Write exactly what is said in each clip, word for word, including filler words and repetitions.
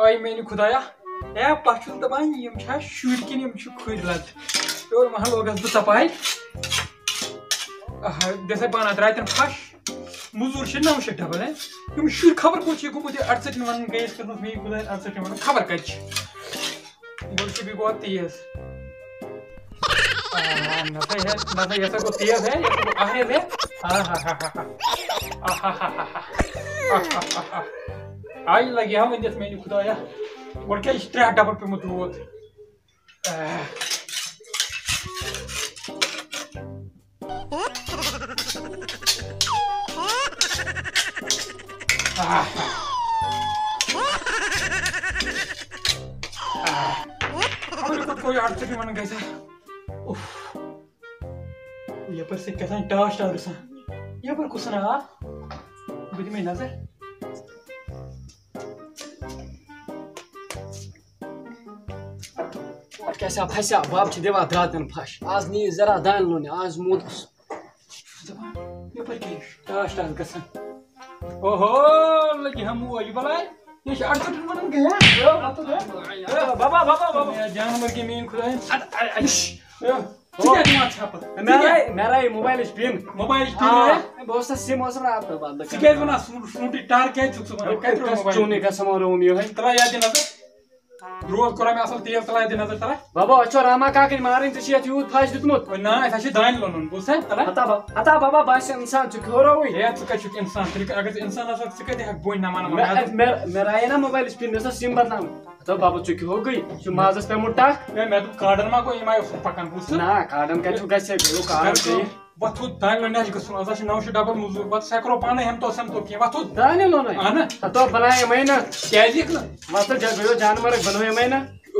آے میانہِ خدایا، اے پتہٕ چھُس دپان، یِم چھا شُرۍ کِنہٕ یِم چھِ کھُرۍ لد؟ یورٕ ما لوگس بہٕ ژپاے۔ آہا، دِسا پانہ درٛاتٮ۪ن پھش۔ مٔزوٗر چھِ نَو شیٚتھ ڈبل، ہے۔ یِم شُرۍ خبر کوٚت چھِ گوٚمُت، یہِ اَڑسَٹھن وَنان گٔیَس کٔرمٕژ مےٚ یہِ خدایَن اَڑسَٹھن وَنان خبر کَتہِ چھِ۔ گوٚو چھُ بیٚیہِ گوٚو تیز۔ آ، نسا ہے، نسا یہِ ہسا گوٚو تیز ہے، یہِ ہسا گوٚو اہرٮ۪ر ہے۔ آ ہا ہا ہا ہا۔ آ ہا ہا ہا ہا۔ آ ہا ہا ہا۔ آے لگہِ ہا وۄنۍ دِتھ میانہِ خدایا۔ گۄڈٕ کیٛازِ چھِ ترٛےٚ ہَتھ ڈبل پیوٚمُت دود؟ آ۔ آہ۔ آہ۔ خبر کوٚت گوٚو یہِ اَڑسَٹھ یِمَن گژھِ۔ اُف۔ یَپٲرۍ سۭتۍ کیٛاہ تام ٹاس ٹاس گژھان۔ یَپٲرۍ کُس ہنا آو؟ بہٕ دِمَے نظر۔ پتہٕ کیٛاہ سا پھسیا، بب چھِ دِوان درٛاتٮ۪ن پھش۔ آز نِیہِ ذرا دانہِ لونہِ، آز موٗدُس۔ دَپان، یَپٲرۍ کیٛاہ چھُ ٹاس ٹاس گژھان؟ اوہو، لٔگۍ ہم موج بلاے۔ یہِ چھِ اَڑسَٹھَن وَنان گٔیے۔ بابا، بابا، بابا۔ یا جانور کہِ میٛٲنۍ خۄداے۔ اَدٕ، اَدٕ، اَدٕ۔ ژٕ کیٛاہ دِوان ژھٮ۪پہٕ؟ ژٕ کیٛاہ؟ مےٚ راے، مےٚ راے موبایلٕچ پِن۔ موبایلٕچ پِن آ، ہے؟ بہٕ اوسُس سِم اوسُم راتھ برابر۔ ژٕ کیٛازِ وَنان سُنٛڈ، سُنٛڈٕے ٹَر کیٛازِ چھُکھ ژٕ وَنان؟ کَتہِ ترٛوو کَس موبایل؟ چوٗنٕے گژھان وَنو یِہوٚے۔ تَلہ یَتھ دِ نظر۔ درٛوگ کوٚرا مےٚ اَصٕل تیل، تَلہ یَتھ دِ نظر، تَلہ۔ بابا، أسۍ چھِ راما کاکٕنۍ مارٕنۍ، ژےٚ چھِ یَتھ یوٗت پھَش دیُتمُت۔ ہے نا، اَسہِ ہا چھِ دانہِ لونُن، بوٗزتھا، تَلہ۔ ہتا با-، ہتا بابا، باسہِ اِنسان چھُ کھیوٚرو وٕے۔ ہے، ژٕ کَتہِ چھُکھ اِنسان؟ تیٚلہِ اگر ژٕ اِنسان آسہٕ ہَکھ، ژٕ کَتہِ ہٮ۪کھ بوٗنۍ نَمَن وَنان؟ مےٚ، مےٚ، مےٚ رایے نا موبایلَس پِن، مےٚ ٲس سِم بدلاوٕنۍ۔ ہتا بابا، ژٕ کیٛاہ ہو گٔے؟ یہِ چھُ مازَس پیوٚمُت ٹَکھ۔ ہے، مےٚ دوٚپ کاڈَن ما گوٚو، یِم آیہِ اوسُم پَکان، بوٗزتھا؟ نا، کاڈَن کَتہِ چھُ گژھِ، گٔیو کاڈ کَر کٲم۔ بیٚیہِ۔ وۄتھُو دانہِ لوننہِ آسہِ گژھُن، آز آسہِ نَو شیٚتھ ڈبل موٚزوٗر، پَتہٕ سٮ۪کرو پانَے ہٮ۪متو سٮ۪متو کینٛہہ، وۄتھُو۔ دانہِ لونُن؟ اَہَن۔ ہَتو بَنایے مَے نہ۔ کیٛازِ یِکھ نہٕ؟ وۄتھُو جا-، گٔیو جانوَرَکھ بَنٲیِو مَے نہ۔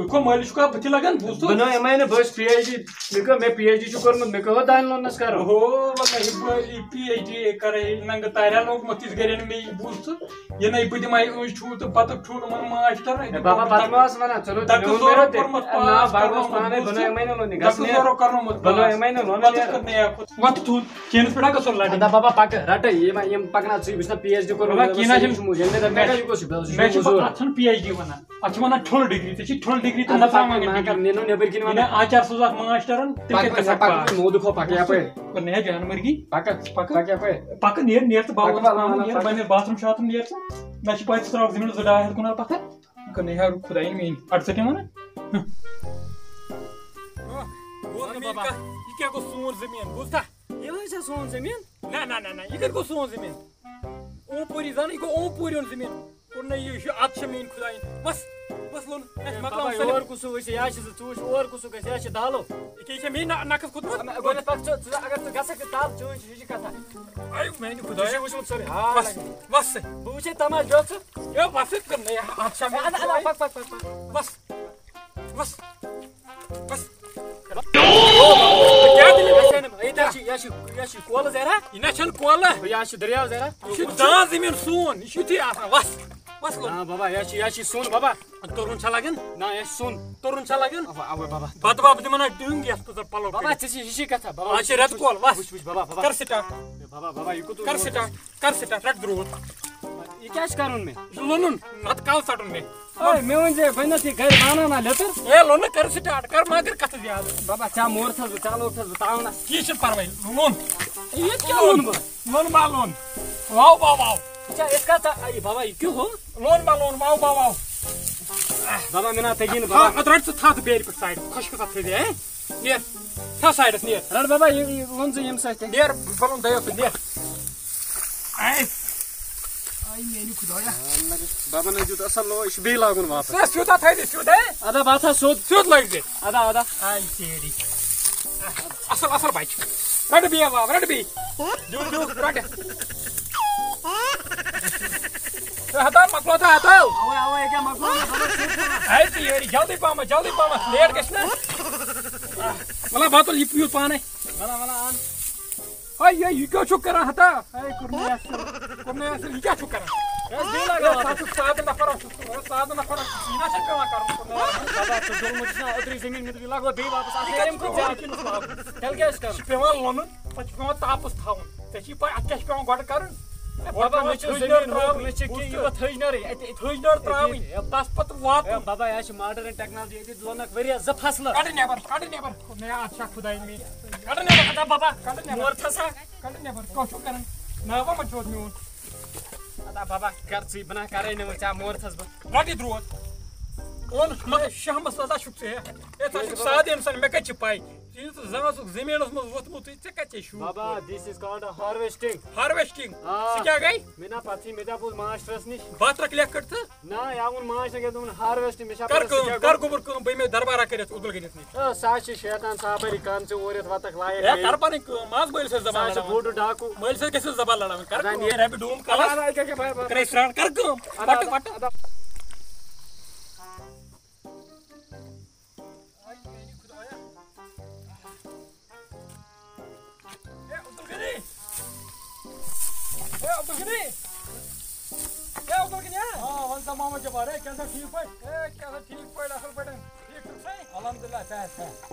أکھو مٲلِس چھُکھا بٕتھِ لَگان، بوٗزتھو؟ بَنٲیِو مَے نہ، بہٕ حظ پی ایچ ڈی، مےٚ کٔر، مےٚ پی ایچ ڈی چھُ کوٚرمُت، مےٚ کٔر ہُہ دانہِ لوننَس کَرُن۔ اوہو، مطلب، یہِ بہٕ یہِ پی ایچ ڈی کَرے ننٛگہٕ تاریا لوگمُت، تِژھ گَرِ نہٕ مےٚ یہِ بوٗزتھٕ۔ یہِ نَے بہٕ دِمہٕ ہا أمِس چھُ تہٕ پَتہٕ ٹھوٚل یِمَن ماچھ تَران، ہے بابا، پَتہٕ ما ٲس وَنان، ژٕ روٗد تَتھ میون ضروٗرت بیٚیہِ تہِ۔ پوٚرمُت، نہ، پاس بابا اوس کَرنومُت، پانَے بوٗزتھٕ؟ بَنٲیِو مَے نہ لوننہِ، تَتھ گژھنہِ۔ ضروٗرت کَرنومُت، بَنٲیِو پاس۔ مَے نہ لوننہِ پَتہٕ نیرٕ۔ کٔر نہٕ یَکھ۔ وۄتھ تھوٚد، چٲنِس پٮ۪ٹھ ہا گژھو لَٹہِ۔ اَدٕ بابا، پَکہٕ، رَٹہٕ، یہِ ما، یِم پَکناو ژٕے، بہٕ چھُس نا پی ایچ ڈی کوٚرمُت، بابا، کینٛہہ نہ چھُنہٕ۔ یہِ چھُ مُجرِم، مےٚ دوٚپ، مےٚ کَتہِ یہِ گوٚژھ، بہٕ حظ چھُس بہٕ حظ چھُس مُزوٗر۔ پَتھ ژھٕن پی ایچ ڈی وَنان۔ اَتھ چھِ وَنان ٹھُل ڈگری، ژےٚ چھِ ٹھُل ڈگری تہٕ اَدٕ نَژان پَکھ، وۄنۍ نا ڈگری۔ کَر، نیٖنو نیٚبٕرۍ کِنۍ یہِ وَنان۔ نا آچار صٲب اَتھ ماسٹَرَن، تیٚلہِ پَکھ کَتہِ وۄنۍ، گژھکھ پَکھ پاس؟ وۄنۍ، موٗدٕ کھو، پَکھ یَپٲرۍ۔ کوٚر نہٕ ہے جانوَرگی۔ پَکھ، پَکھ۔ پَکھ یَپٲرۍ۔ پَکھ نیر، نیر ژٕ پَکھ، باغَس پَکھ، منٛز، پَکھ، نیر پَکھ۔ پَنٕنِس باتھ روٗم شاتھ روٗم نیر ژٕ۔ مےٚ چھِ پَتہٕ ژٕ ترٛاوَکھ زٔمیٖنَس زٕ ڈاے ہَتھ کنال پَتھَر۔ کوٚر نہٕ ہے خۄدایَن میٛٲنۍ اَڑسَٹھ یِوان۔ بوز نہٕ میٛٲنۍ کَتھ، یہِ کیٛاہ گوٚو سون زٔمیٖن، بوٗزتھا؟ یِہوٚے چھا سون زٔمیٖن؟ نہ، نہ، نہ، نہ، یہِ کَتہِ گوٚو سون زٔمیٖن؟ اوٗپوٗری زَن، یہِ گوٚو اوٗپوٗرۍ ہُنٛد زٔمیٖن۔ کوٚر نہ یہِ، یہِ چھُ، اَتھ چھِ میٛٲنۍ خۄدایَن۔ بَس، بَس لوٚن، اَسہِ ہے، مۄکلاو بابا، سٲلِم۔ یور کُس وٕچھِ، یا چھِ زٕ ژوٗنٛٹھۍ، اور کُس گژھِ، یا چھِ دالو۔ یہِ کیٛاہ چھےٚ مےٚ نہ-، نَکھَس کھوٚتمُت؟ اَما، گۄڈٕنٮ۪تھ پَکھ ژٕ، ژٕ، اگر ژٕ گژھکھ تہِ تَل، چٲنۍ چھِ ہِشی کَتھا۔ اَے میٛانہِ خۄدایہ۔ ژےٚ چھےٚ وٕچھمُت سورُے۔ ہا، بَس، لَگہِ۔ بَس۔ بہٕ وٕچھے تَماشہٕ، بیٚہہ ژٕ۔ ہے، بَس، یہِ کٔر نہ، یہِ، اَتھ چھا میٛٲنۍ اَدٕ، اَدٕ، خۄدایہِ؟ پَکھ، پَکھ، پَکھ، پَکھ۔ بَس۔ بس۔ کیٛاہ دٔلیٖل؟ یہِ چھِ، یہِ چھِ، یہِ چھِ کۄل زیرا؟ یہِ نہ چھَنہٕ کۄل۔ یہِ چھِ دٔریاو زیرا۔ یہِ چھُ دان زٔمیٖن سون۔ یہِ چھُ یُتھُے آسان۔ وَس، وَس لوٚگ۔ آ بابا، یہِ چھِ، یہِ چھِ سون بابا۔ تُرُن چھا لگان؟ نہ، یہِ چھِ سون۔ تُرُن چھا لگان؟ اَوَے، اَوَے بابا۔ بَتہٕ بَب دِمَن اَتھ ڈیوٗنٛگ یَتھ کۭژاہ پَلو بابا، کٔڑِتھ۔ ژےٚ چھِ ہِشی کَتھا بابا۔ آز چھِ رٮ۪تہٕ کول، وَس۔ وٕچھ، وٕچھ بابا، بابا۔ کر سٹارٹ۔ بابا، بابا، یہِ کوٚت کر ووت؟ سٹارٹ۔ کر سٹارٹ، رٹ درود۔ یہِ کیٛاہ چھُ کرُن مےٚ؟ یہِ چھُ لونُن، نتہٕ کل ژٹُن مےٚ۔ اوے، مےٚ ؤنۍ زِ بنس یہِ گرِ بناو نا لیٚتٕر۔ ہے، لونُن کر سٹارٹ، کر مگر کتھٕ زیادٕ۔ بابا، ژےٚ مورتھس بہٕ، ژےٚ لوگتھس بہٕ تاونس۔ کینٛہہ چھُنہٕ پرواے، لون۔ یہِ کیٛاہ لون بہٕ؟ لون با لون۔ واو با واو۔ ژےٚ أسۍ کتھ ژےٚ، اے بابا، یہِ کیٛاہ ہو؟ لون با لون، واو با واو۔ بابا، مےٚ نا تگی نہٕ، بابا۔ ہا، اتھ رٹ ژٕ تھپھ بیرِ پٮ۪ٹھ سایڈ، خۄشکس اتھ تھٲوزِ، ہے؟ نیر۔ تھا سایڈس نیر۔ رٹ بابا، یہِ، یہِ لوٚن ژٕ ییٚمہِ سۭتۍ تہِ۔ نیر، بہٕ لوٚن دۄیو سۭتۍ، نیر۔ آے۔ آے میٛانہِ خۄدایا۔ بابا نہ دیُت اصل لو، یہِ چھُ بیٚیہِ لاگُن واپس۔ سُہ سیوٚد ہا تھٲوزِ سیوٚد، ہے؟ ادا بہٕ ہا تھاو سیوٚد۔ سیوٚد لٲگزِ۔ ادا، ادا۔ آے تیری۔ اصل، اصل بچہِ۔ رٹ بیٚیہِ بابا، رٹ بیٚیہِ۔ دیُت، دیُت، رٹ۔ ہے ہتا، مۄکلو تہٕ ہتا۔ اوے، اوے، یہِ کیٛاہ مۄکلو؟ ہے تیری، جلدی پہمتھ، جلدی پہمتھ، لیٹ گژھِ نہ۔ وَلہ بہٕ تُلہٕ یہِ پیوٗت پانے۔ وَلہ، وَلہ، اَن۔ ہے، ہے، یہِ کیٛاہ چھُکھ کران ہتا؟ ہے، کوٚر مےٚ اَصٕل، کوٚر مےٚ اَصٕل، یہِ کیٛاہ چھُکھ کران؟ ہے، بیٚیہِ لگاو ہے، اَتھ۔ ژٕ چھُکھ سادٕ نفر اکھ، ژٕ چھُکھ سادٕ نفر اکھ، یہِ نہ چھُ پٮ۪وان کرُن، کوٚر مےٚ اَصٕل۔ بابا، ژٕ ڈوٚلمُت چھُکھ نا، اوترٕے زٔمیٖن، مےٚ دوٚپ، یہِ لگاو بیٚیہِ واپس، اَتھ یہِ کیٛاہ کیٛاہ چھُکھ کران؟ ییٚمہِ کُے ژےٚ۔ تیٚلہِ کیٛاہ چھُ کرُن؟ یہِ چھُ پٮ۪وان لونُن، پتہٕ چھُ پٮ۪وان تاپس تھاوُن۔ ژےٚ چھِ پَے، اَتھ کیٛاہ چھُ پٮ۪وان گۄڈٕ کرُن؟ بابا، مےٚ چھِ تھٔج نٲر زٔمیٖن ہُہ، ترٛاوٕنۍ۔ مےٚ چھِ کہِ یہِ تھٔج نٲرٕے۔ اَتہِ، اَتہِ، تھٔج نٲر ترٛاوٕنۍ۔ اَتہِ، بَس پَتہٕ واتُن۔ ہے بابا، یہِ چھِ ماڈٲرٕن ٹیکنالجی، ییٚتہِ لونَکھ واریاہ زٕ فصلہٕ۔ کَڑٕ نٮ۪بر، کَڑٕ نٮ۪بر۔ مےٚ اَتھ چھا خۄداے مےٚ۔ کَڑٕ نٮ۪بر۔ اَدا بابا، کَڑٕ نٮ۪بر۔ مورتھَس ہا۔ کَڑٕ نٮ۪بر۔ کیٛاہ چھُکھ کَران؟ ناو ما چھُ میون؟ اَدا بابا، کَر ژٕے، بہٕ نا کَرَے نہٕ وۄنۍ ژےٚ مورتھَس بہٕ۔ رَٹہِ درود۔ اوٚن مگر شہمَس ہسا چھُکھ ژٕ، ہے۔ ہے، ژٕ ہا چھُکھ سادٕ اِنسان، مےٚ کَتہِ چھِ پَے؟ ییٚلہِ ژٕ زانٛہہ اوسُکھ زٔمیٖنَس منٛز ووٚتھمُت، ژےٚ کَتہِ چھے شوٗب بابا، کوٚرمُت؟ This is called harvesting۔ Harvesting؟ آ۔ سُہ کیٛاہ گٔے؟ مےٚ نا پَتہٕے، مےٚ دَپُس ماسٹرَس نِش۔ بَتھ ترٛکھ لیکھ کٔڑ ژٕ؟ نہ، یا ووٚن ماسٹرَن کیٛاہ دوٚپُن، harvesting، مےٚ چھا کَر پَتہ سُہ کٲم، کیٛاہ کَر گوٚو؟ گوٚبُر کٲم، بہٕ یِمَے دربارہ کٔرِتھ عبدالغنیَس نِش۔ آ، سُہ ہا چھِ شیطان صاحبَن یہِ کَن ژٕ اورٕ یَتھ وَتَکھ لایَکھ ہے، مےٚ۔ کَر پَنٕنۍ کٲم، ماز مٲلِس سۭتۍ زَبان اَدا لَڑاوان۔ بوٚڑ ڈاکوٗ۔ مٲلِس سۭتۍ گژھِ زَبان لَڑاوٕنۍ، کَر اَدا کٲم۔ نیر۔ رَبہِ ڈوٗم اَدا، کَلَس۔ اَدا، أکیٛاہ، أکیٛاہ، بَے، بَے۔ کَرے سرٛان، کَر کٲم۔ اَدا، پَٹہٕ، اَدا، پَٹہٕ۔ اَدا۔ اے عبدالغنی! اے عبدالغنی! اے عبدالغنی! آ، وَن سا محمد جبار، اے، کیٛاہ سا ٹھیٖک پٲٹھۍ؟ اے، کیٛاہ سا ٹھیٖک پٲٹھۍ، اَصٕل پٲٹھۍ؟ ٹھیٖک چھُکھ سَے؟ الحمدللہ، صحت، صحت۔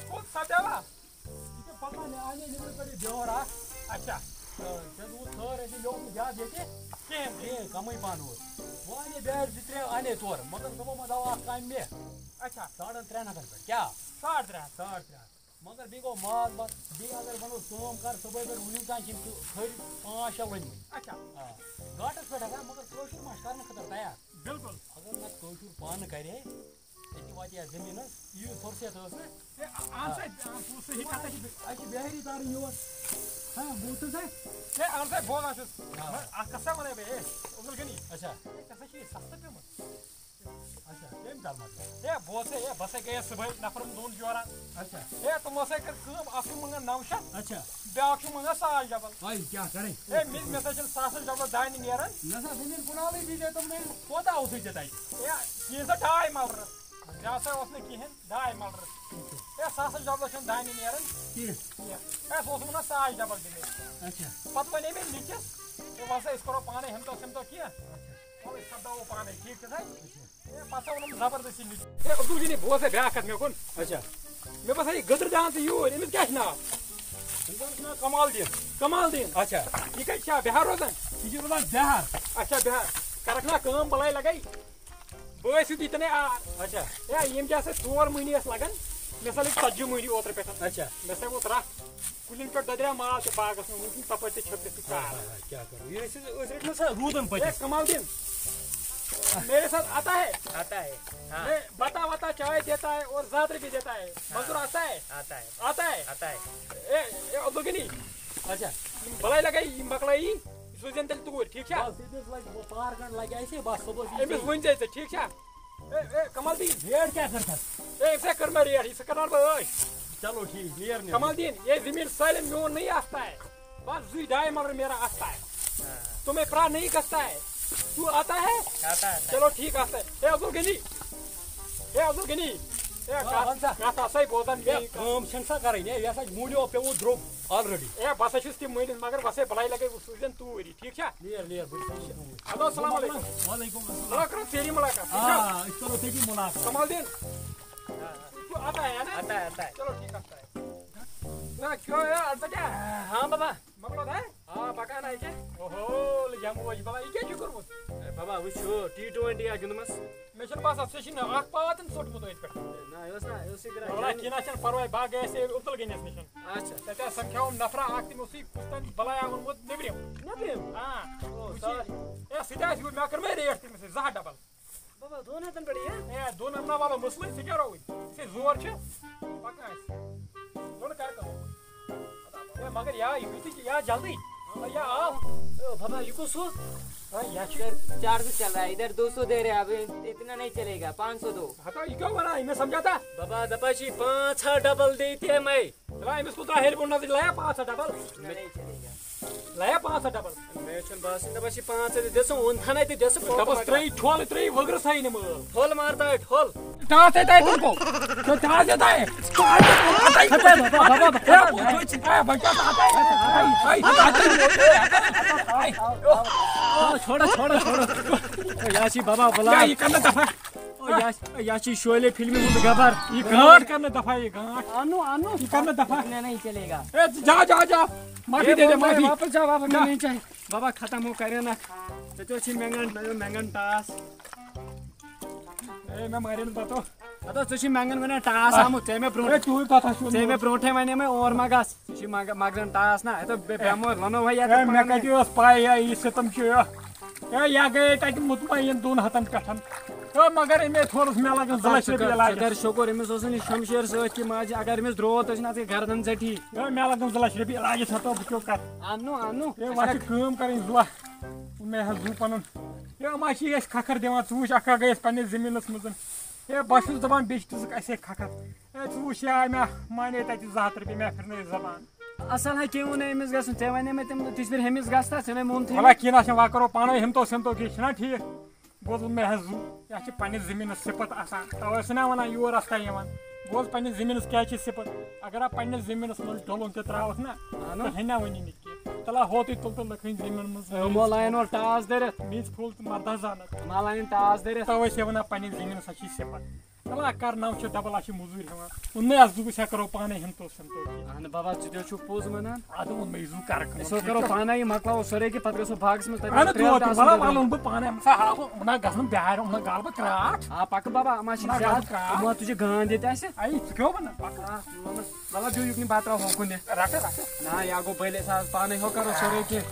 کوٚت سَپدیوا؟ یہِ کیٛاہ پَتہ مےٚ اَنے نیٚبرٕ پٮ۪ٹھ یہِ بیول اَکھ۔ اچھا۔ تہٕ ژےٚ دوٚپُتھ خٲر، أسۍ لیوٚکھ نہٕ زیادٕ ییٚتہِ کِہیٖنۍ۔ کِہیٖنۍ، کَمٕے پَہَن اوس۔ وۄنۍ اَنے بیٹ زٕ ترٛےٚ اَنے تورٕ، مگر دوٚپمو وۄنۍ دَوا اَکھ کامہِ مےٚ۔ اچھا۔ ساڑَن ترٛٮ۪ن ہَتَن پٮ۪ٹھ، کیٛاہ؟ ساڑ ترٛےٚ ہَتھ۔ ساڑ ترٛےٚ ہَتھ۔ مگر بیٚیہِ گوٚو ماز بَتہٕ، بیٚیہِ اگر وَنو کٲم کَر، صُبحٲے پٮ۪ٹھ وٕنیُک تام چھِ یِم تہِ کھٔرۍ پانٛژھ شےٚ لٔنۍمٕتۍ۔ اچھا۔ آ، گاٹَس پٮ۪ٹھ ہٮ۪کان، مگر کٲشُر ما چھُ کَرنہٕ خٲطرٕ تیار؟ بِلکُل۔ اگر نہٕ کٲشُر پانہٕ کَرِ ہے، ییٚتہِ واتہِ یَتھ زٔمیٖنَس، یہِ فرصت ٲس نہٕ۔ ہے، آ، اَہَن سا، آ، سُہ صحیح کَتھ۔ اَسہِ چھِ بِہٲری تارٕنۍ یور۔ ہاں، بوٗزتھٕ سا؟ ہے، اَہَن سا، بوزان چھُس۔ آ۔ مگر اَکھ کَتھ سا وَنے بہٕ، ہے، عبدالغنی۔ اچھا۔ ہے، ژےٚ سا چھُے یہِ سَستہٕ پیوٚمُت۔ اچھا، کٔمۍ کَر مطلب؟ ہے، بوز سا، ہے، بہٕ ہسا گٔیَس صُبحٲے نفرَن دۄن جورَن۔ اچھا۔ ہے، تِمو ہسا کٔر کٲم، اَکھ چھُ منٛگان نَو شیٚتھ، اچھا۔ بیٛاکھ چھُ منٛگان ساس ڈبل۔ وۄنۍ کیٛاہ کَرٕنۍ؟ ہے، مےٚ، مےٚ سا چھِنہٕ ساسَس ڈبلَس دانہِ نیران۔ نہ سا، زٔمیٖن کنالٕے دیٖزے تِمنٕے۔ کوتاہ اوسُے ژےٚ تَتہِ؟ ہے، کینٛژھا ڈاے مَلرٕ۔ زیادٕ سا اوس نہٕ کِہیٖنۍ، ڈاے مَلرٕ۔ ہے، ساسَس ڈبلَس چھُنہٕ دانہِ نیران۔ کینٛہہ۔ کینٛہہ۔ ہے، سُہ اوس وَنان ساس ڈبل دِمے۔ اچھا۔ پَتہٕ وَنے مےٚ نِکِس، ہے، وَل سا، أسۍ کَرو پانے ہُمتو سُمتو کینٛہہ۔ اچھا۔ وَلہٕ أسۍ سَپداوو پانے، ٹھیٖک چھُ سا؟ اچھا۔ ہے، پَتہٕ سا ووٚنُم زبردستی نِکِس۔ ہے، عبدالغنی، بوز سا بیٛاکھ کَتھ مےٚ کُن۔ اچھا۔ مےٚ باسان، یہِ گٔدٕر جان تہٕ یوٗرۍ، أمِس کیٛاہ چھُ ناو؟ أمِس چھُ ناو کمال دیٖن۔ کمال دیٖن؟ اچھا۔ یہِ کَتہِ چھا بِہار روزان؟ یہِ چھُ روزان بِہار۔ اچھا، بِہار۔ کَرَکھ نا کٲم، بَلاے لَگَے۔ بہٕ ٲسِو دِتَن ہے آ۔ اچھا۔ ہے، یِم کیٛاہ سا ژور مٔہنی ٲسۍ لَگان، مےٚ سا لٔگۍ ژتجی مٔہنی اوترٕ پٮ۪ٹھ۔ اچھا۔ مےٚ سا ووت رَتھ۔ کُلٮ۪ن پٮ۪ٹھ دۄدریٛاو مال تہِ باغَس منٛز، وٕنکٮ۪ن تَپٲرۍ تہِ چھٔپرِتھ تہٕ ہاے، کار۔ ہاے، ہاے، کیٛاہ کَرو؟ یہِ ٲسۍ، أسۍ رٔٹۍ نہ سا روٗدَن پٔتِس۔ ہے، کمال دیٖن، میرے ساتھ آتا ہے؟ آتا ہے۔ ہاں۔ میں بتا وتا چائے دیتا ہے اور زیادہ بھی دیتا ہے۔ ہاں۔ مزدور آتا ہے؟ آتا ہے۔ آتا ہے؟ آتا ہے۔ A, A, Abdul Ghani. اچھا۔ یِم بَلاے لَگَے، یِم مۄکلٲیی، یہِ سوٗزِن تیٚلہِ توٗرۍ، ٹھیٖک چھا؟ بس، ییٚتہِ حظ لَگہِ وۄنۍ پار گھنٹہٕ لَگہِ اَسہِ، بس، صُبحس یی أمِس ژےٚ۔ ؤنۍ زِ ژےٚ، ٹھیٖک چھا؟ اے، اے، کمال دیٖن۔ ریٹ کیٛاہ کٔرتھس؟ اے، أمۍ سا کٔر مےٚ ریٹ، یہِ سا کَرناو بہٕ عٲش۔ چلو ٹھیٖک، نیر نیر۔ کمال دیٖن، یہ زمین سالم میون نہیں آستا ہے۔ بس زٕے ڈاے مَلرٕ میرا آستا ہے۔ ہاں۔ تمہیں پرا نہیں کرتا ہے۔ تو آتا ہے؟ آتا ہے، آتا ہے۔ چلو ٹھیٖک آستا ہے۔ اے عبدالغنی۔ اے عبدالغنی۔ اے آ، کَتھ، وَن سا۔ کَتھ آسَے بوزان اے، میٛٲنۍ کَتھ۔ کٲم چھَنہٕ سا کَرٕنۍ، اے، یہِ ہسا موٗلیو پیوٚمُت درٛوگ already۔ اے، بہٕ ہسا چھُس تہِ مٲنِتھ، مگر وَسَے بَلاے لَگَے، وۄنۍ سوٗزِن توٗرۍ۔ ٹھیٖک چھا؟ نیر، نیر، بہٕ چھُس یہِ۔ ہیلو، السلام علیکم۔ وعلیکم السلام۔ چلو، کرو تیری ملاقات، ٹھیک ہے؟ آ، أسۍ کرو تیری ملاقات۔ کمال دین۔ ہاں۔ تو آتا ہے نا؟ آتا ہے، آتا ہے۔ چلو، ٹھیک آتا ہے۔ نا، کیوں ہے، اَدٕ کیٛاہ؟ ہاں، بابا۔ مۄکلو تھا؟ آ، پکان ہے کیٛاہ؟ اوہو، لے جمو وجہ بابا، یہِ کیٛاہ چھُ کوٚرمُت؟ اے، بابا، وٕچھ ہُہ ٹی ٹُوَنٹی اکھ گِنٛدمَس۔ مےٚ چھُنہٕ باسان، ژےٚ چھُے نہٕ اکھ پاو تہِ نہٕ ژوٚٹمُت أتھۍ پٮ۪ٹھ۔ نہ، یہِ اوس نہ، یہِ اوسُے گرٛاے۔ وَلہٕ، کینٛہہ نہ چھُنہٕ پرواے، بہٕ ہا گٔیَس یہِ عبدالغنی یَس نِش۔ اچھا۔ تَتہِ حظ سَمکھیووُم نفرا اکھ، تٔمۍ اوسُے کُس تام بَلایا اوٚنمُت نیٚبرِم۔ نیٚبرِم؟ آ۔ او، وٕچھ یہِ۔ سارِ۔ اے، سُہ تہِ آسہِ یوٗرۍ، مےٚ کٔر مےٚ ریٹ تٔمِس سۭتۍ، زٕ ہَتھ ڈبل۔ بابا، دۄن ہَتَن پٮ۪ٹھ یہِ؟ اے، دۄن ہَتَن والو مسلے، ژٕ کیٛاہ رووُے؟ ژےٚ زور چھُ؟ پَکان آسہِ۔ وَلہٕ کَر کٲم۔ اے، مگر یا، یہِ چھُ یا جلدی۔ یا آو۔ او، بابا، یہِ کُس ہُہ؟ ہاں، یا چھُ۔ ادھر چار سو چل رہا ہے، ادھر دو سو دے رہے ہیں، اب اتنا نہیں چلے گا، پانچ سو دو۔ ہتا، یہِ کیٛاہ وَنان؟ یہِ مےٚ سمجھا تھا؟ بابا، دَپان چھِ پانٛژھ ہَتھ ڈبل دیتے ہیں میں۔ دَپان أمِس کوٗتاہ ہیٚرِ بوٚن نظر، لایہ پانٛژھ ہَتھ ڈبل۔ اتنا نہیں چلے گا۔ لایہ پانٛژھ ہَتھ ڈبل۔ مےٚ چھُنہٕ باسان، دَپان چھِ پانٛژھ ہَتھ، دِ ژٕ اوٚن تھَنے تہٕ دِ ژٕ پھوٚل دَپَس، مَکان۔ ترٛٲیِو ٹھۄل، ترٛٲیِو وٕگرٕ سایہِ نہٕ مٲل۔ ٹھۄل مار ترٛاوِ، ٹھۄل۔ ٹاس ہے تۄہہِ تُلکو۔ ٹاس ہے تۄہہِ۔ چھوڑا، چھوڑا، چھوڑا۔ یا چھی بابا بلا۔ یا یہِ کَر نہٕ دفع۔ او، یا، یا چھی شولے فلمہِ ہُنٛد گبر۔ یہِ گانٛٹ کَر نہٕ دفع، یہِ گانٛٹ۔ آنو، آنو۔ یہِ کَر نہٕ دفع۔ اتنا نہیں چلے گا۔ اے، جا، جا، جا۔ معافی دے دے، معافی۔ واپس جا، واپس، جا۔ نہیں چاہیے۔ بابا، ختم ہو کرے نا۔ ژےٚ تہِ اوس یہِ مٮ۪نٛگن، نہ یہِ مٮ۪نٛگن ٹاس۔ اے، مےٚ مارے نہٕ پتہٕ۔ ہتو، ژےٚ چھُے مٮ۪نٛگن وَنان ٹاس آمُت، ژےٚ مےٚ برونٛٹھ۔ اے، تُہُے پتہ چھُ۔ ژےٚ مےٚ برونٛٹھے وَنے مےٚ اور مہ گژھ۔ ژےٚ چھُے مگ-، مگزن ٹاس نا، ہتو بے-، بیمور وَنو وۄنۍ یَتھ اے، پٮ۪ٹھ مےٚ وَنو۔ کَتہِ ٲس پَے، اے، یہِ ستم چھُ۔ اے، یا گٔیے تَتہِ مطمئن دۄن ہَتَن پٮ۪ٹھ۔ اے، مگر أمۍ ہے تھوٚرُس مےٚ لَگَن زٕ لَچھ رۄپیہِ علاجَس۔ ژٕ کر شُکُر، أمِس اوس نہٕ یہِ شمشیر سۭتۍ کہِ ماجہِ، اگر أمِس درٛوت ٲسۍ نہ، ژٕ گردن ژٔٹھی۔ اے، مےٚ لَگَن زٕ لَچھ رۄپیہِ علاجَس، ہتو بہٕ کیٛاہ کَرٕ؟ اَننو، اَننو۔ اے، وۄنۍ چھِ کٲم کَرٕنۍ زُوا۔ مےٚ حظ زُو پَنُن۔ ہے، یِم ہا چھِ اَسہِ کھکھر دِوان، ژٕ وٕچھ، اَکھ اَکھ گٔے اَسہِ پَننِس زٔمیٖنَس منٛز۔ ہے، بہٕ چھُس دَپان، بیٚیہِ چھِ دِژٕکھ اَسہِ ہے کھکھر۔ ہے، ژٕ وٕچھ یا، مےٚ مانے تَتہِ زٕ ہَتھ رۄپیہِ، مےٚ پھِرنٲیِتھ زَبان۔ اَصٕل ہا کیوں نہٕ أمِس گژھُن؟ ژےٚ وَنے مےٚ تِم تِژھ پھِرِ ہُمِس گژھ تہٕ ژےٚ مےٚ مون تھٕے وَلہ، نہٕ۔ کینٛہہ نہ چھُنہٕ، وۄنۍ کَرو پانَے ہِمتو سِمتو کینٛہہ، چھُنہ ٹھیٖک؟ بوز وۄنۍ مےٚ حظ زُو، یہِ چھِ پَننِس زٔمیٖنَس صِفت آسان، تَوَے ٲسۍ نہ وَنان یور آستا یِوان۔ بوز پَننِس زٔمیٖنَس کیٛاہ چھِ صِفت، اگر آ پَننِس زٔمیٖنَس منٛز ڈۄلُن تہِ ترٛاوَکھ نہ، اَہَنو۔ تہٕ ہیٚنہ وٕنی نہٕ کینٛہہ۔ تَلہ ہوتُے تُل تہٕ لٔکھٕنۍ زٔمیٖن منٛز۔ یِمو لاین وۄنۍ ٹاس دٔرِتھ۔ میٖژ پھوٚل تہٕ مَرداہ زانَتھ۔ ما لاین ٹاس دٔرِتھ۔ تَوَے چھِ وَنان پَننِس زٔمیٖنَس ہا چھِ صِفت۔ تَلہ کَر نَو شیٚتھ ڈَبَل، اَتھ چھِ مٔزوٗرۍ ہٮ۪وان۔ وۄنۍ مےٚ حظ دوٚپُس، ژےٚ کَرو پانَے ہِمتو سِمتو کینٛہہ۔ اَہَن بابا، ژٕ تہِ حظ چھُکھ پوٚز وَنان۔ اَدٕ وۄنۍ مٔزوٗر کَرٕ کٲم۔ أسۍ حظ کَرو پانَے یہِ، مۄکلاوو سورُے کہِ پَتہٕ گژھو باغَس منٛز، تَتہِ اَہَن ترٛیش تور تہِ آسان وَلہٕ، ضروٗرت۔ وَلہٕ وَنہٕ بہٕ پانَے، أمِس ہا ہاوو، یِمَن ہا گژھٕ نہٕ بیٛارِ، یِمَن ہا گالہٕ بہٕ کرٛاٹھ۔ آ، پَکہٕ بابا، اَما چھِ یِمَن ہا زیادٕ، گالہٕ بہٕ کرٛاٹھ۔ یِمَن ہا تُجہِ گانٛد ییٚتہِ اَسہِ۔ اَے، ژٕ کیٛاہ وَنان؟ پَکہٕ۔ آ، مطلب، مطلب، دیُو یُکنُے بَتہٕ ترٛاوہو کُنہِ۔ رَٹہٕ، رَٹہٕ۔ نہ، یہِ ہا گوٚو بٔلۍ، أسۍ آز پانَے ہُہ کَرو سورُے کینٛہہ۔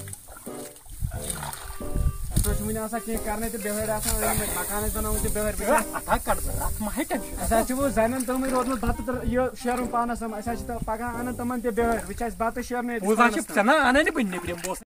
اَسہِ حظ چھُ وٕنہِ آسان کینٛہہ کَرنَے تہٕ بِہٲرۍ آسان أنۍمٕتۍ، مکان ٲسۍ بَناوُن تہٕ بِہٲرۍ بِہٲرۍ۔ اَتھ ہا کَڑٕ بہٕ، اَتھ ما ہے ٹٮ۪نشَن۔ اَسہِ حظ چھِ وۄنۍ زَنٮ۪ن تُلمٕتۍ روٗدمُت بَتہٕ تہٕ یہِ شیرُن پانَس تام، اَسہِ حظ چھِ تہٕ پَگاہ اَنان تِمَن تہِ بِہٲرۍ، وۄنۍ چھِ اَسہِ بَتہٕ شیرنُے أتِس بوز حظ پانَس چھِ تام۔ ژےٚ نا اَنان نہٕ بہٕ نیٚبرِم، بہٕ اوسُس